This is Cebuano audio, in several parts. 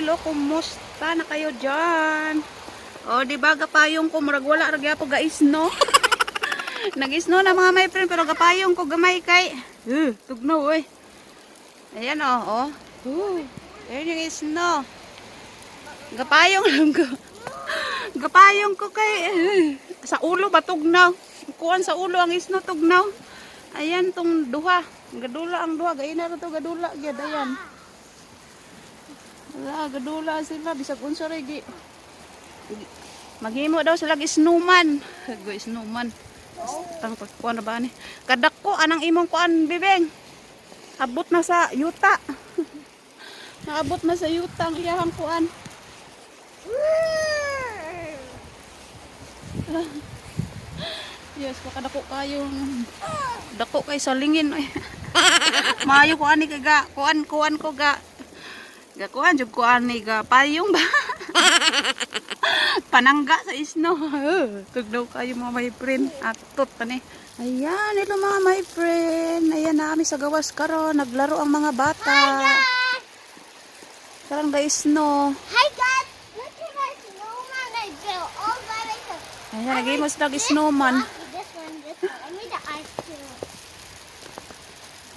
Hello, kumusta na kayo dyan? O, di ba gapayong ko, murag wala ra gyapon ga-snow. Nag-snow na, mga my friend, pero gapayong ko gamay kay. Tugnaw oy. Ayan oh, oh. Ayan yung snow. Gapayong lang ko. Gapayong ko kay sa ulo ba tugnaw. Kuan sa ulo ang snow, tugnaw. Ayan tong duha. Gadula ang duha. Gaina ra to gadula gyud, ayan. Wala, gadula sila bisag unsa ra gi. Maghimo daw sila og snowman. Go snowman. Tang pagkuan na ba ni? Kadako anang imong kuan, bibeng. Abot na sa yuta. Naabot na sa yuta ang iyahang kuan. Yes, baka dako kayong dako kay salingin oy. Maayo ko ani kay ga kuan kuan ko ga. Ga kuan jud ko ani ga payong ba. Panangga sa snow. Tugnaw kayo, mga my friend. Atot pa ni. Ayan, ito mga my friend. Ayan na kami sa gawas karon. Naglaro ang mga bata. Karon ga snow. Hi guys, look at my snowman I built all by myself. Ayan, nagimo sila og snowman. This one, this one. I made the ice too.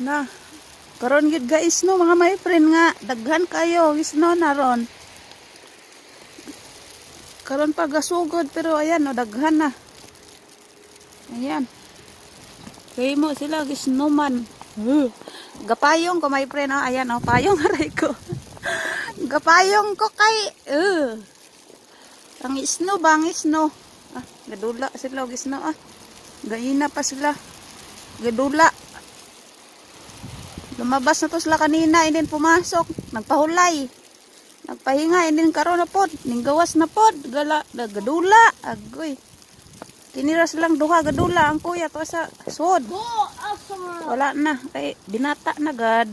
Na. Karon gid ga snow, mga my friend, nga daghan kayo snow na ron. Karon pa gasugod pero ayan oh, daghan na. Ayan. Kay mo sila og snowman. Gapayong ko, my friend, oh. Ayan oh, payong, aray ko. Gapayong ko kay ang snow ba, ang snow. Ah, gadula sila og snow ah. Gaina pa sila. Gadula. Lumabas na to sila kanina and then pumasok. Nagpahulay. Nagpahinga and then karon na pod. Ninggawas na pod. Gala, gadula. Agoy. Tinira silang duha gadula ang kuya to sa sod. Go awesome. Wala na. Kay binata na gad.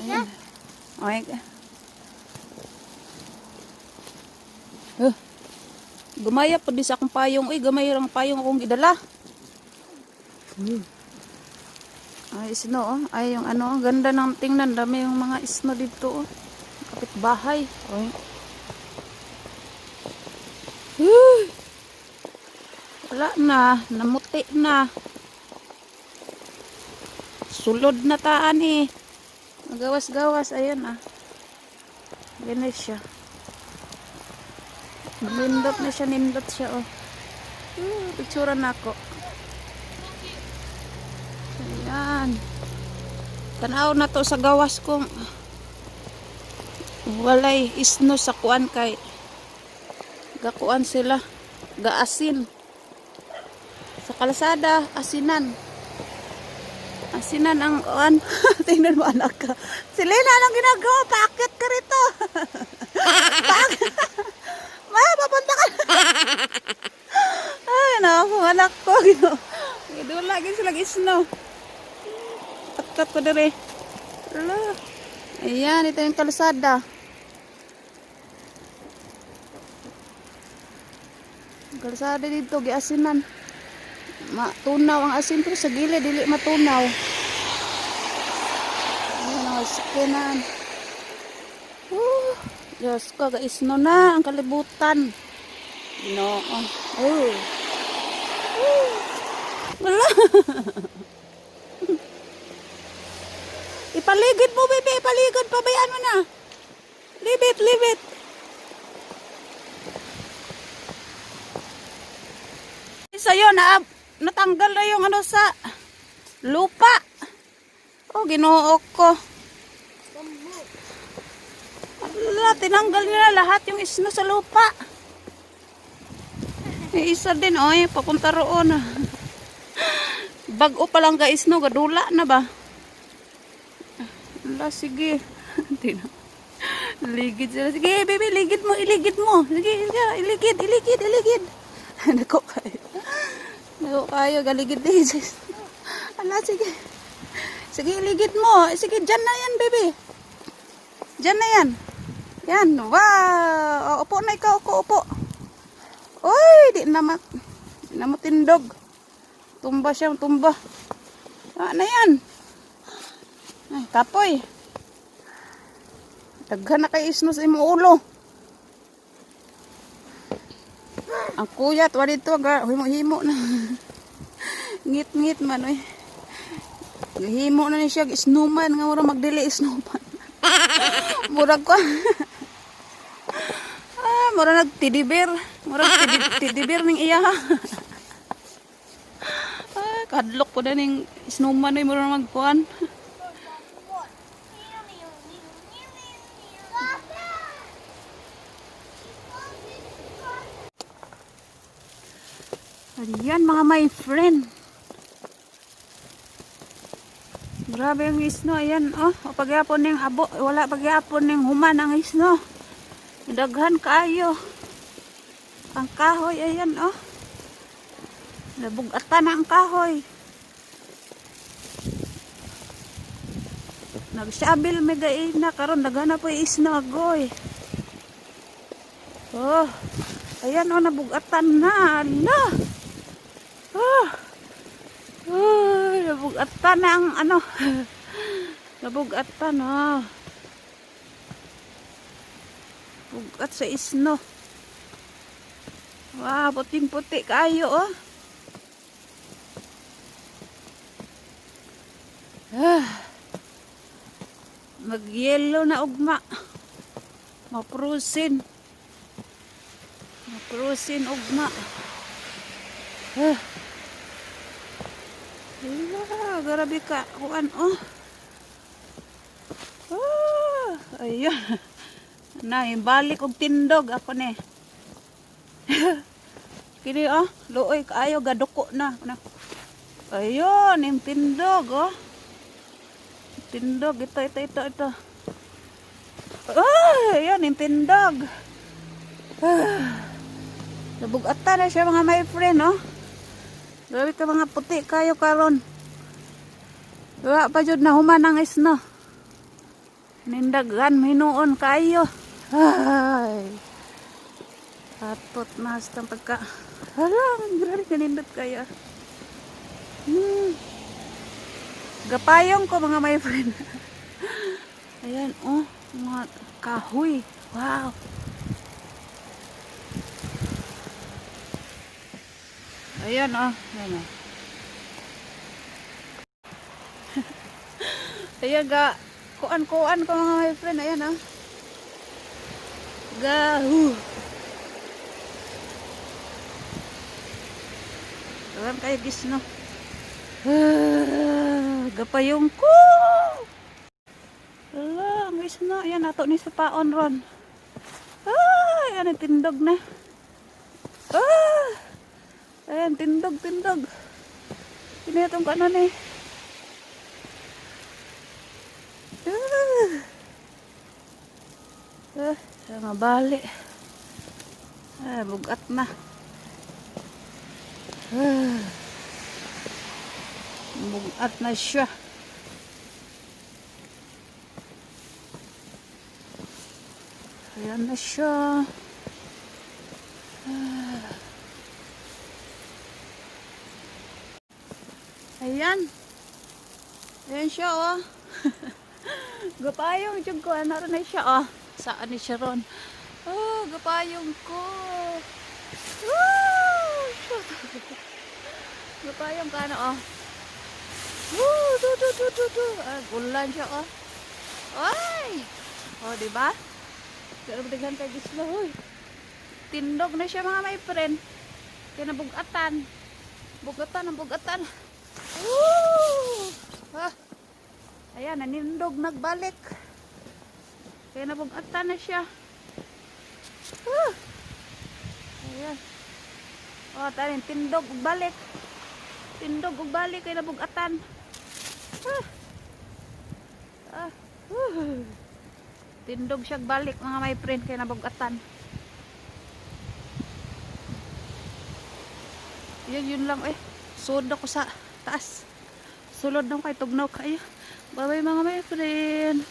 Ayan. Okay. Huh. Gumaya po di sa akong payong. Uy, gamay rang payong akong gidala. Ay, snow oh. Ay, yung ano, ang ganda ng tingnan. Dami yung mga snow dito oh. Kapit bahay. Ay. Huh. Wala na. Namuti na. Sulod na taan eh. Magawas-gawas. Ayan ah. Ganun siya. Nindot na siya. Nindot siya oh. Picture na ako. Ayan. Tanaw na to sa gawas kung walay isno sa kuan kay gakuan sila, gaasin sa kalsada, asinan asinan ang kuan. Tingnan mo, anak ka. Selena, anong ginagawa? Paakyat ka rito. Paakyat ma, papunta ka. Ay naku, anak ko. Gidula lagi sila snow. Akat ko dire. Ala. Ayan, ito yung kalsada. Kalsada dito, giasinan. Matunaw ang asin pero sa gilid, dili matunaw. Ayan ang sakyanan. Diyos ko, ga-snow na ang kalibutan. Ginoo. Oh. Wala. Ipaligid mo, baby. Ipaligid. Pabayaan mo na. Leave it, leave it. Sa'yo, na, natanggal na yung ano sa lupa. Oh, ginoo ko. Ala, tinanggal nila lahat yung snow sa lupa. May isa din, oy, papunta roon. Bag-o pa lang ga snow, gadula na ba? Ala, sige. Tino. Ligid sila. Sige, baby, ligid mo, iligid mo. Sige, sige, iligid, iligid, iligid. Nako kayo. Nako kayo, galigid din. Ala, sige. Sige, iligid mo. Sige, dyan na yan, baby. Dyan na yan. Yan, wow. O, upo na ikaw, upo, upo. Uy, di na mo tindog. Tumba siya, tumba. Ano yan? Ay, kapoy. Daghan na kay isno sa imong ulo. Ang kuyat, wa dito, himo-himo na. Ngit-ngit man, oy. Himo na ni siya, snowman, nga murag magdili snowman. Murag ko. Ah, murag nag teddy bear. Murag teddy bear ning iya. Ah, kadlok po na ning snowman oy, murag magkuan. Ayan, mga my friend. Grabe ang isno. Ayan, oh. O, pagyapon ning abo. Wala pagyapon ning human ang isno. Daghan kaayo. Ang kahoy, ayan, oh. Nabugatan na ang kahoy. Nagsabil may gaina karon daghan na po isno agoy. Oh. Ayan, oh, nabugatan na. Ala. Oh. Oh, nabugatan na ang ano. Nabugatan, oh. Bugat sa isno. Wow, puting-puti kayo, oh. Ah. Mag-yellow na ugma. Ma-frozen. Ma-frozen ugma. Ah. Hala, grabe ka. Kuan, oh. Ah, ayun. Na, balik og tindog ako ni. Kini, oh, luoy kaayo, gaduko na. Na. Ayun, yung tindog, oh. Tindog, ito, ito, ito, ito. Ay, ayun, yung tindog. Ah. Nabugatan na siya, mga my friend, oh. Grabe ka mga puti kayo karon. Wala pa jud na human ang isno. Nindagan hinuon kayo. Ay. Atot na sa pagka. Hala, grabe kanindot kayo. Gapayong ko, mga my friend. Ayan, oh, mga kahoy. Wow. Ayan, oh. Ayan, oh. Ayan, ga. Kuan-kuan ko, mga my friend. Ayan, oh. Gahu. Ayan kayo, gisno. Ah, gapayong ko. Ala, ang isno. Ayan, ato ni sa paon ron. Ah, ayan, tindog na. Ah, ayan, tindog, tindog. Pinitong ka na ni. Ah. Ah, mabali. Ah, bugat na. Ah. Bugat na siya. Ayan na siya. Ah. Ayan. Ayan siya, oh. Gapayong jud ko. Ano na siya, oh. Saan ni siya ron? Oh, gapayong ko. Woo! Shoot. Gapayong ka na, oh. Woo! Du, du, du, du, du. Ah, gulan siya, oh. Ay! Oh, di ba? Pero daghan kay gislo, hoy. Tindog na siya, mga my friend. Kinabugatan. Bugatan ang bugatan. Woo! Ah. Ayan, nanindog, nagbalik. Kaya nabugatan na siya. Woo! Ayan. Oh, tanin, tindog ug balik. Tindog ug balik kay nabugatan. Ah. Ah. Woo. Tindog siya balik, mga my friend, kay nabugatan. Yun, yun lang eh. Sud ako sa taas. Sulod na kay tugnaw kayo. Bye bye, mga my friend.